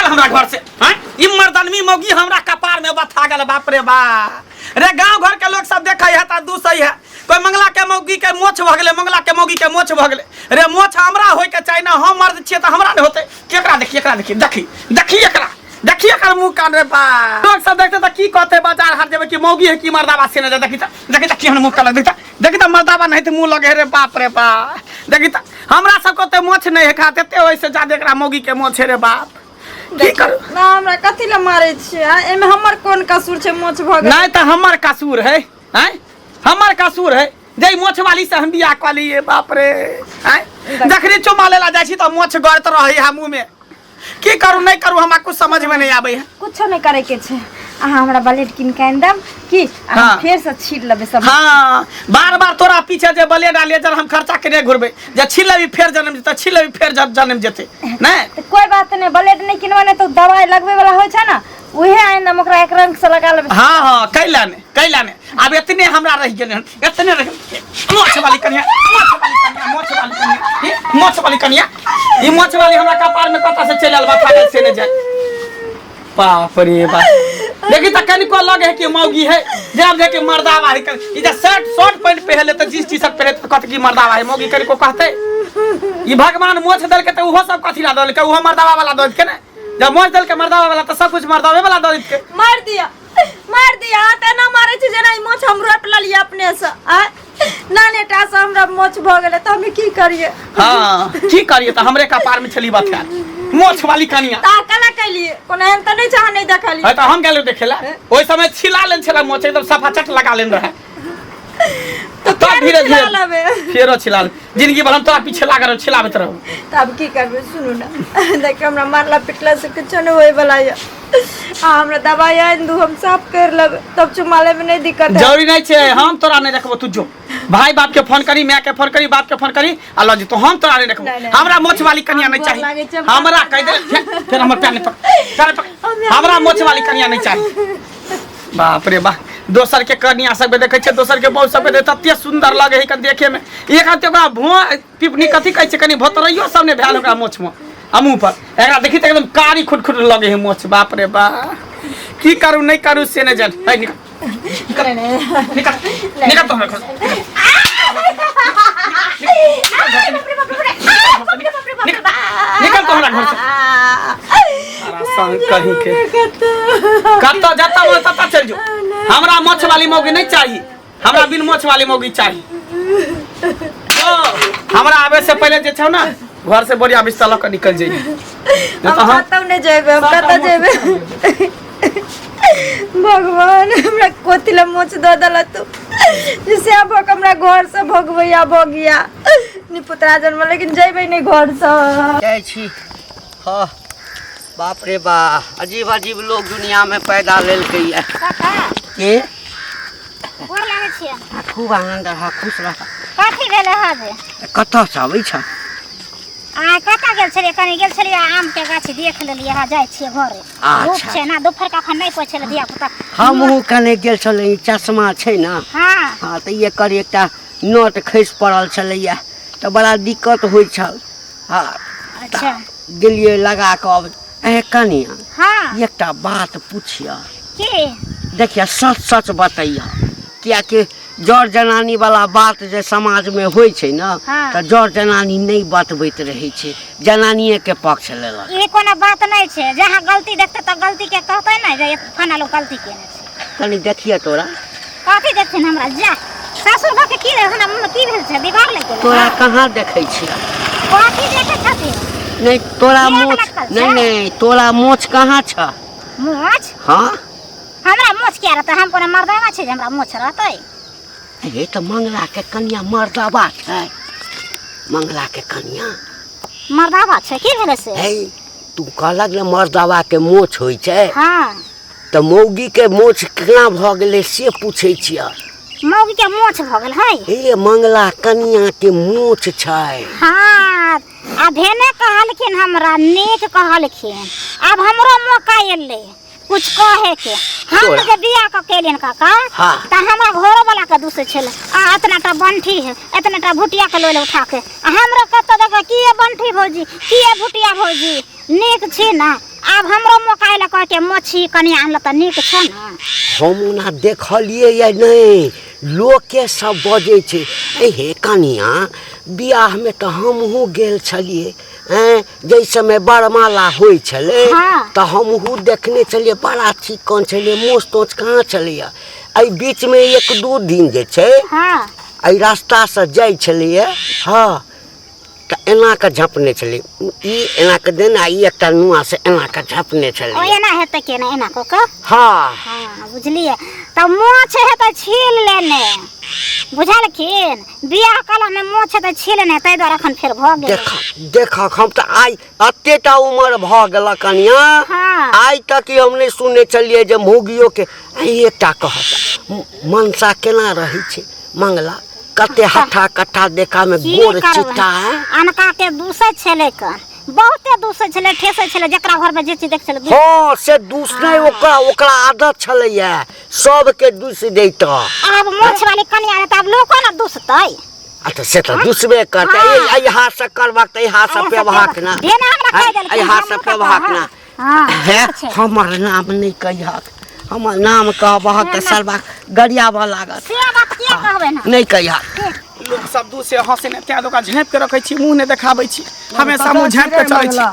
हमरा घर से। हैं, ई मर्दनमी मौगी हमरा कपार में बथा गेल। बाप रे बा रे, गांव घर के लोग सब देखै है त दूसै है, कोई मंगला के मौगी के मोछ भऽ गेलै, मंगला के मौगी के मोछ भऽ गेलै। रे, मोछ हमरा होय के चाही ना, हम मर्द छियै तऽ हमरा नहि होतै? केकरा देखी, एकरा देखी, देखी देखी एकरा देखी, एकर मुंह कान। रे बा, लोग सब देखते तऽ की कहते? बाजार हाट जेबै कि मौगी है कि मर्दाबा से नहि। देखी तऽ, देखी तऽ केहन मुँह कलक। देखी तऽ, देखी तऽ, मर्दाबा नहीं तऽ मुँह लगे। रे बाप रे बा, देखी तऽ, हमरा सबके ओते मोछ नहीं है खाते ते, ओहिसे ज्यादा एकरा मौगी के मोछ है। रे बाप, की करू? ना, हमरा कथी लए मारै छियै आँय? एहिमे हमर कोन कसूर छै? मोछ भऽ गेल। नहीं तऽ हमर कसूर है। आँय, हमर कसूर है जे मोछ वाली से हम बियाह कऽ लिए। बाप रे, आँय, जखनी चुमा लेला जाइ छी तऽ मोछ गड़त रहै है मुँह में। की करू, नहीं करू, हमरा कुछ समझ में नहीं आबै है। कुछो नहीं करे के छै। अहाँ हमरा ब्लेड कीन के आनि देब की आ हम फेर से छील लेबै सब। हाँ, बार बार तोरा पीछे जे ब्लेड आ लेजर हम खर्चा केने घुरबै जे छील लेबी फेर जनम जेतै, छील लेबी फेर जनम जेतै नहीं। तऽ कोई बात नहीं, ब्लेड नहीं किनबै ने तऽ दवाई लगबै वाला होइ छै ने, उहे आनि देब, ओकरा एक रंग से लगा लेबै। हाँ हाँ, कैला ने, कैला ने। आब एतने हमरा रहि गेलै हन, एतने रहि गेल। मोछ वाली कनिया, मोछ वाली कनिया, मोछ वाली कनिया, ई मोछ वाली कनिया, ई मोछ वाली हमरा कपार में कतऽ से चलि आयल बा फाटल से ने जाय। बाप रे बाप, देखी तऽ कनिको लगे है कि मौगी है, जब देखे मर्दावा है। ई जे शर्ट शॉर्ट पैंट पहले तऽ जींस टी शर्ट पहले तऽ कत की मर्दावा है मौगी, कनिको कहते। ई भगवान मोछ देलकै तऽ ओहो सब कथी ला देलकै? ओहो मर्दावा वाला दऽ देलकै ने। जब मोछ देलकै मर्दावा वाला तऽ सब कुछ मर्दावे वाला दऽ देलकै। मार दिया, मार दिया। तऽ एना मारै छै जेना ई मोछ हम रोपि लेलियै अपने से। आ नानेटा से हमरा मोछ भऽ गेलै तऽ हम की करियै? हाँ, की करिए? तऽ हमरे कपार में छली बथायल मोछ वाली कनिया। तऽ कला कैलियै? कोनो एहन तऽ नहि छै अहाँ नहि देखलियै। है तऽ हम गेलहुँ देखेला, ओहि समय छिला लेन छला मोछ, एकदम सफा चट लगा लेन रहे। तऽ तब फेर धीरे छिला धीरे लेबै। फेरो छिला लेब। जिंदगी भर हम तोरा पीछे लागल रहब, छिलाबैत रहब। तऽ आब की करबै? सुनू ने, देखियौ, हमरा मारला पिटला से किछो नहि होय वाला यऽ। आ हमरा दवाइ आनि दू, हम साफ कर लेबै, तब चुमा लेबै, नहि दिक्कत है। जरूरी नहीं छै, हम तोरा नहीं रखबो। तू जो भाई बाप के फोन करी, माय के फोन करी, बाप के फोन करी आ ल जेतो। हम तोरा नहीं रखबो। नहीं, नहीं। हमरा मोछ वाली कन्या हम नहीं गोर चाहिए। लागै छै, हम हमरा कह दे, फेर हमर पैर नहीं पकड़, पैर नहीं पकड़। हमरा मोछ वाली कन्या नहीं चाहिए। बाप रे बाप, दोसर के कन्या सबके देखै छै, दोसर के बहु सबके देख तते सुंदर लगे है कन देखे में। एक हाथ ओकरा भों पिपनी कथी कहै छै, कनि भोतरैयो सब ने भेल ओकरा मोछ में आ मुँह पर। एकरा देखी तऽ एकदम कारी खुट खुट लगे है मोछ। बाप रे बा, की करू, नहीं करू से नहीं जान। है, निकल निकल निकल निकल तो हमरा घर से। निकल निकल तो हमरा घर से। तारा संग कहीं के कतऽ जतऽ मन ततऽ चलि जो। हमरा मोछ वाली मौगी नहीं चाही, हमरा बिन मोछ वाली मौगी चाही। जो, हमरा आबे से पहले जे छौ ना घर से बोरिया बिस्तर लऽ कऽ निकल जइहे, नहीं हम तऽ हम कतौ नहि जेबै, हम सबटा कतऽ मोछ जेबै? भगवान, हमरा कथी लए मोछ दऽ देला तू, जैसे भऽ कऽ हमरा घर से भगवैया भऽ गया निपुतरा जन्म, लेकिन जेबै नहि घर से। जाइ छी। हाँ, बाप रे बा, अजीब अजीब लोग दुनिया में पैदा लेलकै ये। काका। के? गोर लागै छियै। आ, खूब आनंद रह, खुश रह। कथी भेलै हँ जे? कतऽ से अबै छ? आइ कतऽ गेल छलियै? कनि गेल छलियै आमके गाछ देख लेलियै हँ, जाइ छियै घरे। धूप अच्छा। छै ने, दुपहर का एखन नहि कोइ छलै धिया पुता। हमहूँ कने गेल छलहुँ, ई चश्मा छै ने। हाँ। हाँ, तऽ एकर एकटा नट खसि पड़ल छलैया तऽ बड़ा दिक्कत होइ छल। हाँ। अच्छा। गेलियै लगा कऽ। अब ए कनिया। हाँ। एकटा बात पुछियऽ। की? देखिए, सच सच बतैह, कियाकि जर जनानी वाला बात जे समाजमे होइ छै ने, हाँ। तऽ जर जनानी नहि बतबैत रहै छै, जनानिए के पक्ष लेलक। ई कोनो बात नहि छै, जहाँ गलती देखतै तऽ गलती के कहतै ने जे फना लोग गलती केने छै। कनि देखिए तोरा। कथी देखथिन हमरा? जा सासुर भऽ के की हमरा मुँह की भेल छै? बीमार लागि गेलै? तोरा कहाँ देखै छियै? कथी देखै छथिन? नहि, तोरा किएक मोछ लटकल नहि छै? नहि, तोरा मोछ कहाँ छ? मोछ? हाँ। हमरा मोछ किया रहतै? हम कोनो मर्दावा छै जे हमरा मोछ रहतै? अरे तऽ मंगला के कन्या मर्दावा छै? मंगला के कन्या मर्दावा छै? की भेलै से? हे, तू कहलक ने मर्दावा के मोछ होइ छै। हाँ। तऽ मौगी के मोछ केना भऽ गेलै से पूछै छियै। मौगी के मोछ भऽ गेल है? हे, मंगला कन्या के मोछ छै। हाँ, आ भेने कहलखिन हमरा, नीक कहलखिन। आब हमरो मौका एलै कुछ कहे के। हम तोरा। जे बियाह कऽ के एलियन काका, हाँ। तऽ हमरा घरो वाला के दूसै छलै, आ एतना टा बंठी है, एतना टा भुटिया के लोल उठा के, आ हमरा कतऽ देख, की ये बंठी भौजी, की ये भुटिया भौजी, नीक छी ना? आब हमरो मौका अयलै कह के मोछी कनिया आनल तऽ नीक छै ने। हम ओना देखलियै या नहि, लोके सब बजै छै, ए हे कनिया, बियाहमे तऽ हमहूँ गेल छलियै, ऐं जाहि समय बरमाला होइ छलै। हाँ। तऽ हमहूँ देखने छलियै, बड़ा चिकन छलै, मोछ तोछ कहाँ छलैया। एहि बीचमे एक दू दिन जे छै, हाँ, एहि रास्तासँ जाइ छलैया, हँ, तऽ एना कऽ झँपने छलै ई, एना कऽ देने, आ ई एकटा नुआ से एना कऽ झँपने ओ छलै। एना हेतै केना एना कऽ कऽ? हँ। हाँ, बुझलियै तऽ मोछ हेतै छील लेने, बुझलखिन? बियाह कालमे मोछ हेतै छील लेने, ताहि दुआरे एखन फेर भऽ गेलै। देख देखक, हम तऽ आइ एतेटा उमर भऽ गेलक कनिया, हाँ, आइ तक ई हम नहि सुनने छलियै जे मौगियोके आइ एकटा कहत मनसा केना रहै छै। मंगला कते हट्ठा कट्ठा देखा में की गोर करबै? चिट्टा है। अनका के दूसै छलै कन, बहुते दूसै छलै, ठेसै छलै, जकरा घर में जे चीज देख छलै। हँ, से दूसनै, ओकरा ओकरा आदत छलैया सबके दूसि दैत। आब मोछ वाली कनिया रहतै, आब लोको ने दूसतै। अच्छा, से तऽ दूसबे करतै। हाँ। एहि हाथ से करबाक तऽ एहि हाथ से पेबहाक ना। देना हमरा कहि देलखिन, एहि हाथ से हमहूँ तऽ पेबहाक कहब। ना। हाँ, हे, ठीक छै। हमर नाम नहि कहिहक, हमर नाम कहबहक तऽ सरबा गरियाबऽ लागत। से बात किया कहबै ना? नहि कहिहक। लोक सब दू से हंसे ने, तें ओकरा झाँपि के रखै छी, मुँह नहि देखाबै छी, हमेशा मुँह झाँपि के चलै छी।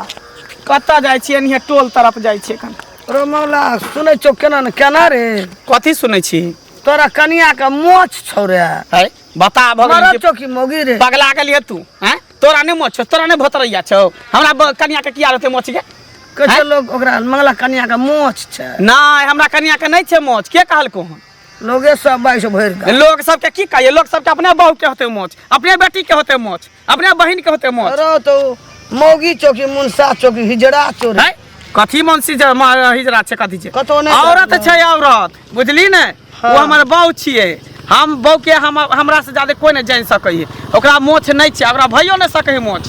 कतऽ जाइ छी? एनहिये टोल तरफ जाइ छी एखन। रो मंगला, सुनै छौ केना ने केना रे? कथी सुनै छी? तोरा कनिया के मोछ छौ रे। है बता, भऽ गेलै मरद कि छौ कि मौगी रे? पगला गेलियै तू? हैं, तोरा नहि मोछ छौ? तोरा नहि भोतरैया छौ? हमरा कनिया के किया रहतै मोछ गे? कहै छै लोग ओकरा मंगला कनिया के मोछ छै। नहि, हमरा कनिया के नहि छै मोछ। के कहलको हन? लोगे सब बाइस भरि गाम। लोग सबके की कहिए? लोग सबके अपने बहू के होते मोछ, अपने बेटी के होते मोछ, अपने बहिन के होते मोछ। रो तो मौगी चौकी मुनसा चौकी हिजड़ा चोरी है कथी मुंशी जे हिजड़ा छै, कथी छै? कतौ नहि। औरत छै औरत, बुझली ने? हाँ। ओ हमर बहू छियै। हम बहू के हम हमरा से ज्यादा कोई नहीं जानि सकै है। ओकरा मोछ नहीं छै, ओकरा भइयो नहीं सकै है मोछ।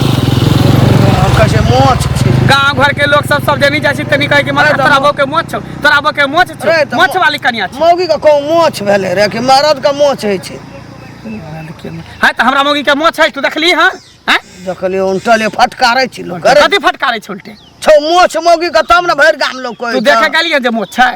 हम कहै छै मोछ छै। गांव घर के लोग सब सब जनी जाइ छै तनी कहै कि मगर अरे तऽ तोरा बहू के मोछ छौ, तोरा बहू के मोछ छौ। अरे तऽ मोछ वाली कनिया छै। मौगी के कहूँ मोछ भेलै रे कि मरद के मोछ होइ छै? है तऽ हमरा मौगी के मोछ है, तू देखली हँ? हैं? देखलियै उनटले फटकारै छी लोक। अरे कथी फटकारै छै उल्टे? छौ मोछ मौगी के तब ने भरि गाम लोक कहै तू देखे गेलियै जे मोछ छै?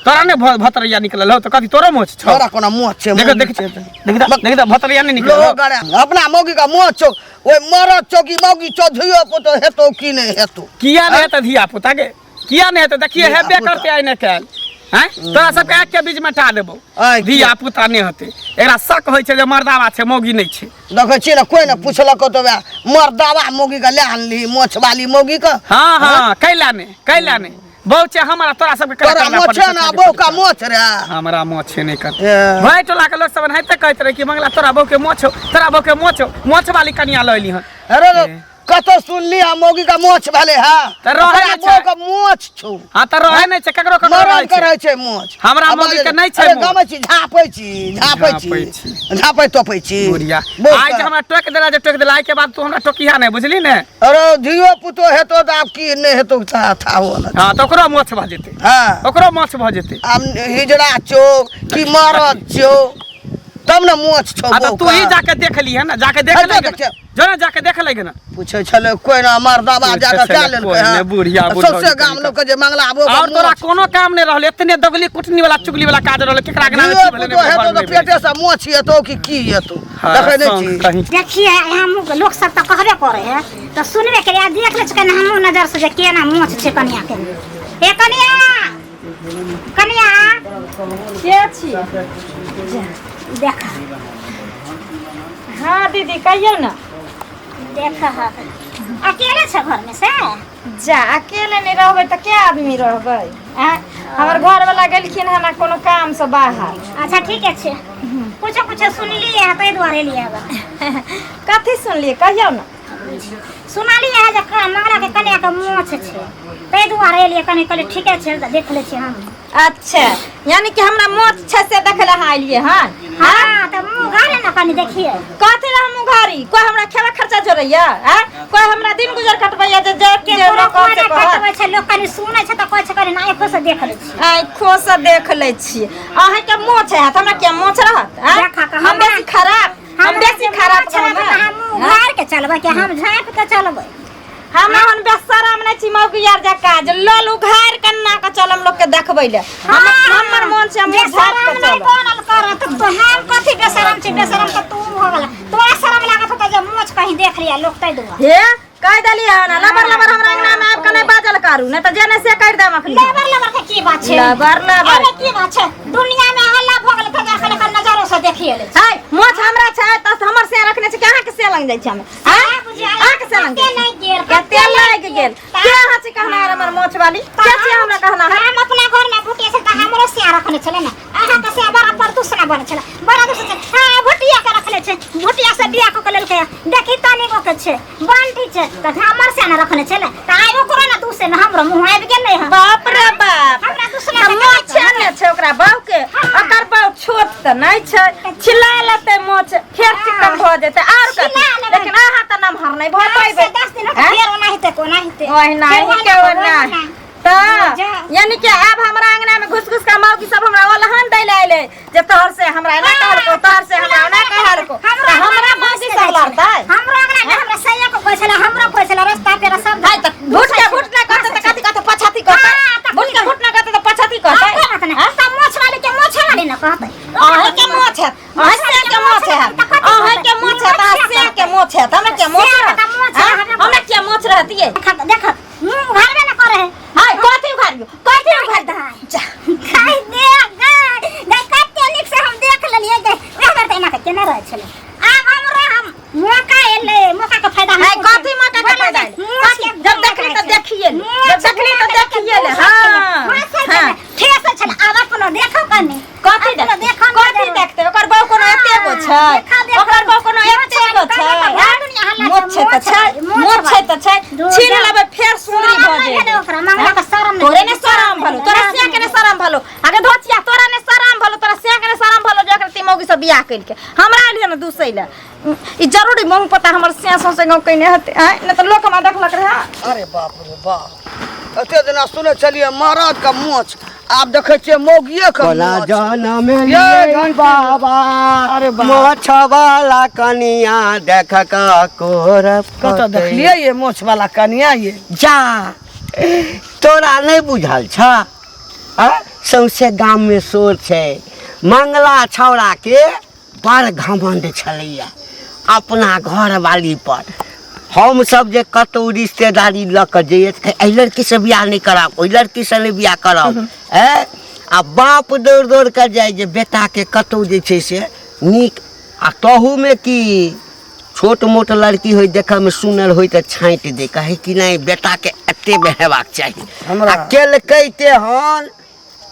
तोरा ने भतरैया निकलल हो तऽ कथी तोरो मोछ छौ? तोरा कोना मोछ छै? देख मौगी देख छै तऽ। देख देख देख, भतरैया नहि निकलल हौ। लोग अरे अपना मौगी के मोछ छौ, ओहि मरद छौ कि मौगी छौ? धियो पुतो हेतौ कि नहि हेतौ? किया नहि हेतै धिया पुता के? किया नहि हेतै? देखिए, हेबे धिया-पुता। करतै आइ ने काल्हि। हैं, तोरा सबके आँखि के बीच में टा देबौ। आँखि। धिया पुता नहि हेतै, एकरा शक होइ छै जे मर्दावा छै, मौगी नहि छै। देखै छियै ने, कोइ ने पुछलक तऽ वएह मर्दावा मौगी के लए आनली, मोछ वाली मौगी के। हाँ हाँ, कैला ने, कैला ने, बहु छै हमरा, तोरा सबके कैला तोरा करना मोछ पड़ै ने छै? बहू का मोछ रे? हमरा मोछ नहि कर। ए। भाई, टोला के लोग सब एनाहिते कहैत रहे कि मंगला तोरा बहू के मोछ हौ, तोरा बहू के मोछ हौ, मोछ वाली कनिया लऽ एली हन। अरे कतौ सुनली हा मौगी का मोछ भेलै हा? तऽ रहै तोरा ने छै। बहू के मोछ छौ। हाँ तऽ रहै नहि छै, ककरो ककरो मरद रहै के छै। रहै छै मोछ। हमरा आ मौगी के बाजै- नहि छै अरे मोछ। गमै छी, झाँपै छी, झाँपै झाँपै छी, छी। झाँपै तोपै छी। बुढ़िया बहू आइ के- जे हमरा टोकि देला, जे टोकि देला, आइ के बाद तू हमरा टोकिया नहि, बुझली ने? अरे धियो पुतो हेतो तऽ आब की नहि हेतो था था हो न। हाँ तऽ ओकरो मोछ भऽ जेतै। हाँ। ओकरो मोछ भऽ जेतै। आब हिजड़ा छौ कि मरद छौ तब ने मोछ छौ? हाँ तऽ बहू तू ही के। जाके देख लीहे ने, जाके देख हँ, ले। देखिए। जो ना, जाके देख लेगे ना। पूछै छलै कोइ ना मर्दाबा पूछै जाके छलै क्या लेलकै? कोइ ने, हँ बुढ़िया बुढ़ौरी सौंसे गाम कनिका। लोग के जे मंगला आबो और तोरा कोनो काम नहीं रहल, एतने दगली कुटनी वाला चुगली वाला काज रहल, केकरा अंगना में धियो की भेलै, पुतो नहि हेतौ भेलै, तऽ घर में नहि भेलै। पेटे से मोछ हेतौ कि की हेतौ? हाँ, देखै नहि संग छी। कहीं देखिए, हम लोक सब तऽ कहबे करे है तऽ सुनबे करिए, देख ले कनि हमहूँ नजर से जे केना मोछ छै कनिया के। हे कनिया, कनिया। के छी? देख। हाँ दीदी, कहियौ ने। देख, अकेले छ घर में से? जा, अकेले नहि रहबै तऽ के आदमी रहबै? आँय, हमर घरवला गेलखिन हन कोनो काम से बाहर। अच्छा, ठीक छै। कुछो कुछो सुनलिए है, ताहि दुआरे एलियै हँ। कथी सुनलियै? कहियौ ने। सुनलिए है जे मंगला के कनिया के मोछ छै, ताहि दुआरे एलियै। कनि कहलियै ठीके छै तऽ देख लै छियै हम। अच्छा, यानी कि हमरा मोछ छै से देखै लए अहाँ एलियै हन? हाँ तऽ मुँह उघारे ने, कनि देखियै। कथी लए हम उघारी? कोइ हमरा खेबा खर्चा जोड़ैया? आँय, कोइ हमरा दिन गुजर कटबैया जे जे जे केकरो लोक कोइ से नहि कहत? कटबै छै लोक, कनि सुनै छै तऽ कहै छै कनि आँखो से देख लै छियै। आँखो से देख लै छियै। अहाँके मोछ हैत, हमरा किया मोछ रहत? आँय? देखा कऽ हम हमरा- बेसी खराब, हम हमरा बेसी जे खराब मोछ रहत कहबै? तऽ हम मुँह उघार के चलबै कि हम झाँपि के चलबै? हम ओहन बेशरम नहि छी मौगी यार जकाँ जे लल उघारि के ना के चलम लोग के देखबै ले। हम हमर मन से हम झाप बेशरम के नहीं चलब। बनल कर त तो हम कथी बेशरम छी? बेशरम त तू हो गेला। तोरा शरम लागत होता जे मोछ कहीं देख लिया लोग तै दुआ। हे कह देली हन, लबर लबर हमरा अंगना में आबि के नहि बाजल करू, नहि तऽ जे नहि से करि देब अखनी। लबर लबर के की बात छै? लबर लबर। अरे की बात छै? दुनिया में हल्ला भऽ गेल त देखल कर नजरो से देखिए ले। है मोछ हमरा छै तऽ हमर से रखने छै कि अहाँके से लग जाइ छै हम? आँय? अहाँके से लग कते जाइ छै? लागि गेल? कते लागि गेल? के अहाँ छी कहना हमर मोछ वाली? के छी हमरा कहना है? हम अपना घर में भुटिया से तऽ हमरो सिया रखने छलै ने। अहाँ के सिया बड़ा प्रदूषण बने छलै, बड़ा दूषण छै। हाँ, भुटिया के रखने छै, भुटिया से बियाह कऽ के लेलकै। देखी तनी गो के छै, बंटी छै, तऽ हमर सिया ने रखने छलै तऽ आइ ओकरो ने दूसे ने हमरो मुँह आबि गेलै हँ। बाप रे बाप, हमरा दूसरा तऽ मोछ ने छै ओकरा बाऊ के, ओकर बाऊ छोट तऽ नहि छै, छिला लेतै मोछ फेर चिकन भऽ जेतै आर कथी। छिला लेबै। लेकिन अहाँ तऽ नमहर नहि भऽ पेबै। 10 दिन हैं? फेर ओना हेतै, कोना हेतै? ओहिना फेर ही ओहिना के ओहिना। ओना तऽ जा। यानी कि आब हमरा अंगना में घुस घुस के मौगी सब हमरा ओलहन दै ले अइले जे तोहर से हमरा एना कहलको, तोहर से हमरा ओना कहलको, हमरो तऽ हमरा मौगी सब लड़तै। हमरो अंगना में हमरा सैया को कहै छलै, हमरो कहै छलै, रास्ता पेरा सब। हाय तऽ घुट के घुट ना कहतै तऽ कथी कहतै? पछाती कहतै। हाँ, तऽ घुट के घुट ना कहतै तऽ पछाती कहतै। कहतै ना तने। तऽ मोछ वाली के मोछ वाली ने कहतै। अहाँ के मोछ हैत, अहाँ से के मोछ हैत, अहाँ के मोछ हैत, अहाँ से के मोछ हैत, हमरा के मोछ रहत? हाँ? हमरा के मोछ रहतियै? देख देख, मुंह उघारबे ना करे है। हाय कथी उघारियो? कथी उघारि? जा। गाय देख, गाय गाय, कते नीक से हम देख लेलियै। गाय वएह बेर तऽ एना के केने रहै छलै। आब हमरो हम मौका एलै, मौका के फायदा हम हाय कथी मौका के फायदा एलै? कथी? जब देखली तऽ देखिए ले, जब देखली तऽ देखिए ले। हाँ हाँ, ठेस छलै। आब अपनो देखो कनी। कथी अपनो देखते? देखो ने कथी जरूर। देखते? ओकर बहू कोनो एते गो छै? देखा, देखा। ओकर बहू कोनो एते गो छै? भरि दुनिया हल्ला मोछ छै, छै तऽ छै, मोछ मोछ छै तऽ छै, दूर छीन जा। लेबै फेर सुंदरी शरम भऽ नहि जेतै। भेलै ओकरा, मंगला के शरम नहि तोरे भेलै। ने शरम भलो, तोरा सिया के ने शरम भलो। आगे धोचिया, तोरा ने शरम भलो, तोरा सिया के ने शरम भलो जे एकरा मौगी से बियाह कइल के हमरा एलियै ने दूसै ले। ई जरूरी मुँह पता हमर सिया सौंसे गाँव कइने हेतै। आँय, नहि तऽ लोक हमरा देखलक रहए। अरे बाप रे बाप, एते दिना सुनै छलियै मरद के मोछ, आब देखै छियै मौगिए के कोना मोछ। जनम ये लिए घंटी। बाबा, अरे बाप। मोछवाला कनिया देख कऽ कोर कतऽ फटै। देखलियै ये मोछ वाला कनिया ये? जा, तोरा नहि बुझल छ? आ? सौंसे गाम में शोर छै, मंगला छौड़ा के बड़ घमंड छलैया अपना घरवाली पर। हम सब जे कतौ रिश्तेदारी लऽ कऽ जइए तऽ कहै, एहि लड़कीसँ बियाह नहि करब, ओहि लड़कीसँ नहि बियाह करब। ऐं, आ बाप दौड़ दौड़ कऽ जाइ जे बेटाके कतौ जे छै से नीक, आ तहूमे की छोट मोट लड़की होइ, देखऽमे सुनर होइ तऽ छाँटि दै, कहै कि नहि बेटाके एतेमे हेबाक चाही। हमरा आ केलकै तेहन,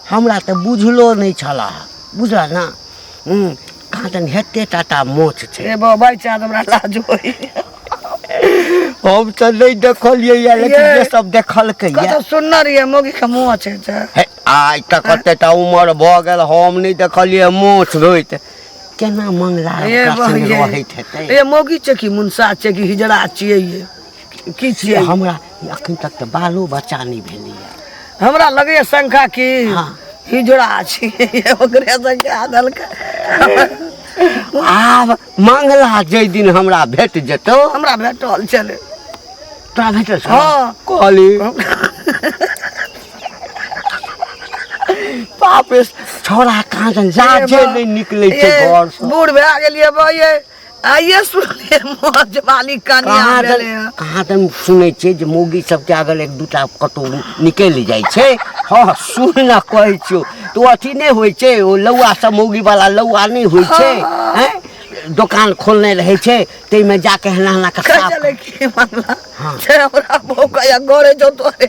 हमरा तऽ बुझलो नहि छलऽ, बुझल ने? कहाँ तन हेते टाटा मोछ छै। ए बाबा चाँद, हमरा लाज होइ। हम तऽ नहि देखलियै या, लेकिन ये। जे सब देखलकै या। कतऽ सुन्नर ये मौगी के मोछ छै। हे, आइ तक एते टा उमर भऽ गेल, हम नहि देखलियै मोछ होइत। केना मंगला ये ओकरा संगे ये रहैत हेतै? ये मौगी छै कि मुनसा छै कि हिजड़ा छियै ये? की छियै? हमरा अखन तक तऽ बालो बच्चा नहि भेलैया। हमरा लगैया शंका कि हाँ। हिजड़ा छियै, ओकरे संगे देलकै। आब मंगला जाहि दिन हमरा भेट जेतौ। हमरा भेटल छलै। तोरा भेटल छौ? हाँ। कहली बाप रे, छौड़ा कहाँ जन लाजे नहि निकलै छै घर सँ। बूढ़ भए गेलियै बा, ये आइए सुनलियै मौज वाली कनिया कहाँ भेलै दन हँ। कहाँ दन सुनै छियै जे मौगी सबके अगर एक दूटा कतौ निकलि जाइ छै। हँ सुन न, कहै छियौ तऽ ओ अथी नहि होइ छै, ओ लौआ सब मौगी वाला लौआ नहि होइ छै, हैं, दोकान खोलने रहै छै, ताहिमे जाके एना एना कऽ कहै साफ छलै की मामला हाँ। छै, हमरा बहू कहिया गड़े जो तोरे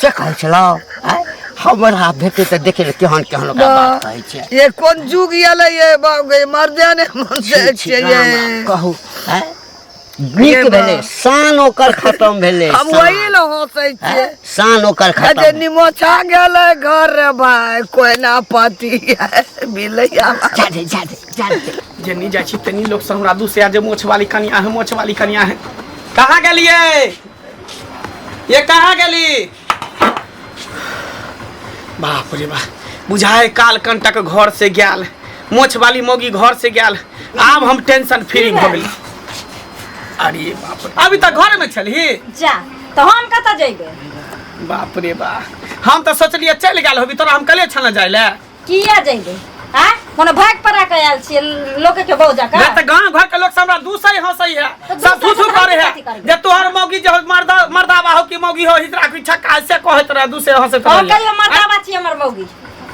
से कहै छलौ? आँय, हमरा भेटै तऽ देखै लए केहन केहन ओकरा बात कहै छै। ये कोन जुग एलै ये बाबू गे, मर्दे ने मन से छी, छी, छियै राम, ये। राम, कहू आँय, नीक भेलै, शान ओकर खतम भेलै। हम शान। वही लए हंसै छियै। आँय, शान ओकर अरे खतम। निमोछा गेलै घर रे भाई, कोई ना पति मिलैया। जा दे, जा दे, जा दे। जेनी जाइ छी तेनी लोक सब हमरा दूसरा जे मोछ वाली कनिया है, मोछ वाली कनिया है। कहाँ गेलियै ये? कहाँ गेली? बाप रे बाप, बुझाए काल कंटक घर से गेल, मोछ वाली मौगी घर से गेल। आब हम टेंशन फ्री भऽ गेली। अरे बाप रे, अभी तक घर में छलही? जा तऽ हम कतऽ जइबै? बाप रे बा, हम तऽ सोचलियै चलि गेल होबी तोरा, हम कहलियै छल ने जाय लए। किया जइबै? आ कोनो भाग परा के आयल छियै लोक के बहु जकाँ? नहीं तऽ गांव घर के लोग सब हमरा दूसै हंसै है, तऽ सब दूसै थू थू तऽ करे है कथी करबै? जे तोहर मौगी जे हो मर्दा मर्दावा हो कि मौगी हो हिजरा कि छक्का से कहैत रहे, दूसरे हंसैत और रहे। कहियो मर्दावा छी हमर मौगी,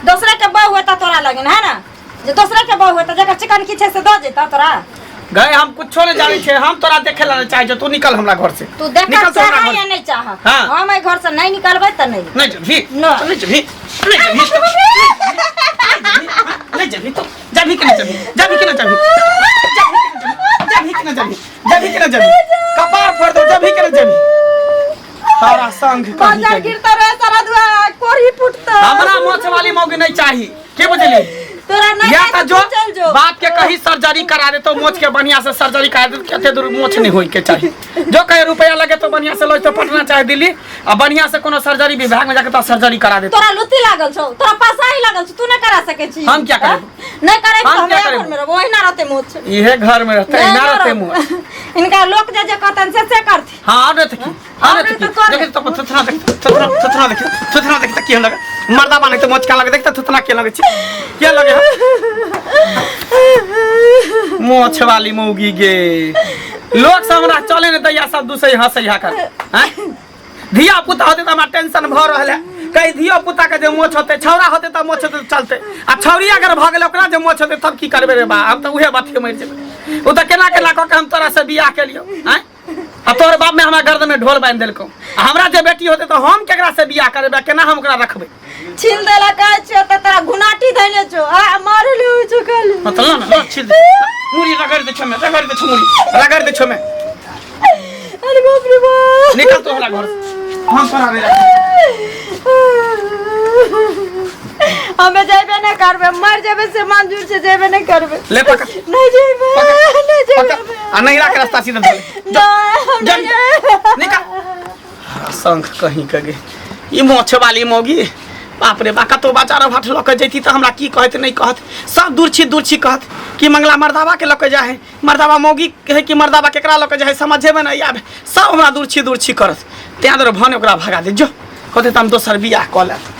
दोसरे के बहु हेता तोरा लगन है ना, जे दोसरे के बहु हेता जकर चिकन की छै से दऽ जेता तोरा? गए हम कुछो नहीं जानै छियै, हम तोरा देखे ला नहीं चाहै छियै, तू निकल हमरा घर से। तू देखऽ निकल तू हमरा चाह घर या से। नहीं चाह, हाँ। हम एहि घर से नहीं निकलबै तऽ नहीं। नहीं जबी। नहीं। नहीं जबी, नहीं जबी, नहीं जबी, तो जबी कि नहीं जबी, जबी कि नहीं जबी, जबी कि नहीं जबी, जबी कि नहीं जबी, कपार फोड़ दो, जबी कि नहीं जबी, तारा संग कहीं बाजार के। गिरता रहे सारा दुआ कोरी फुटता। हमरा मोछ वाली मौगी नहीं चाही, के बुझली? तोरा नहीं या चाही तो तऽ जो तू चल जो। बाप के कही सर्जरी करा दे तो मोछ के बढ़िया से सर्जरी करा दे, कते दूर मोछ नहीं होई के चाही। जो कहे रुपया लगे तो बढ़िया से लऽ तो पटना चाहे दिल्ली, आ बढ़िया से कोनो सर्जरी विभाग में जाके तो सर्जरी करा दे। तोरा लुत्ती लागल छौ, तोरा पासाही लागल छौ, तू नहीं करा सकै छी। हम क्या करेबो? नहीं करे हम तो क्या हम करेबो? घर में रहबो, ओहिना रहते मोछ। इहे घर में रहते, नहीं ना रहते रहब। मोछ। इनका लोक जे जे कहतन से से करथि। हाँ, और नहीं तो की, और नहीं तो और की। तो कर। देख तो थुथना देख, थुथना थुथना देख, थुथना देख त केहन लगे मर्दा बाने त मोच का लगे, देख त थुथना के लगे छी, के लगे है मोछ वाली मौगी गे। लोग सब हमरा चले ने दैया, सब दूसरे हंसै हा कर हैं। धिया पुता होते त हमरा टेंशन भ रहल है, कहीं धिया पुता के जे मोछ होते, छौड़ा होते त मोछ होते त चलते, आ छौड़ी अगर भ गेलै ओकरा जे मोछ होते तब की करबे रे बा? हम त उहे बात मरि जेबै। ओ त केना केना कऽ के हम तोरा से बियाह केलियौ हैं, आ तोहर बाप में हमरा गर्दन में ढोल बांधि देलकौ, आ हमरा जे बेटी होते तऽ हम केकरा से बियाह करेबै, केना हम ओकरा रखबै? छील देला कहै छियो तऽ तोरा घुनाटी धैने छौ आ मारे ले होइ छौ खाली। मतलब ना छील दे मुड़ी, रगड़ दे छौ में, रगड़ दे छौ मुड़ी, रगड़ दे छौ में। अरे बाप रे बाप, निकल तो हमरा घर से, हम तोरा नहीं रखबै। हमे जेबे नहीं करबे, मर जेबे से मंजूर से, जेबे नहीं करबे। ले पकड़। नहीं जेबे, नहीं जेबे। पकड़ आ नैहरा के रास्ता सीधा धर ले। नहीं, हम जा। नहीं जेबे। निकल शंख कहीं के गे ई मोछ वाली मौगी। बाप रे बा, कतौ बाजार भाट लऽ के जैती तऽ हमरा की कहत नहीं कहत, सब दूर छी दूर छी कहत कि मंगला मर्दावा के लऽ के जाए है, मर्दावा मौगी है कि मर्दावा केकरा लऽ के जाए है, समझे में नहीं आबे, सब हमरा दूर छी दूर छी करत। तें दुआरे भने ओकरा भगा दे, जो कहते तऽ हम दोसर बियाह कऽ लेब।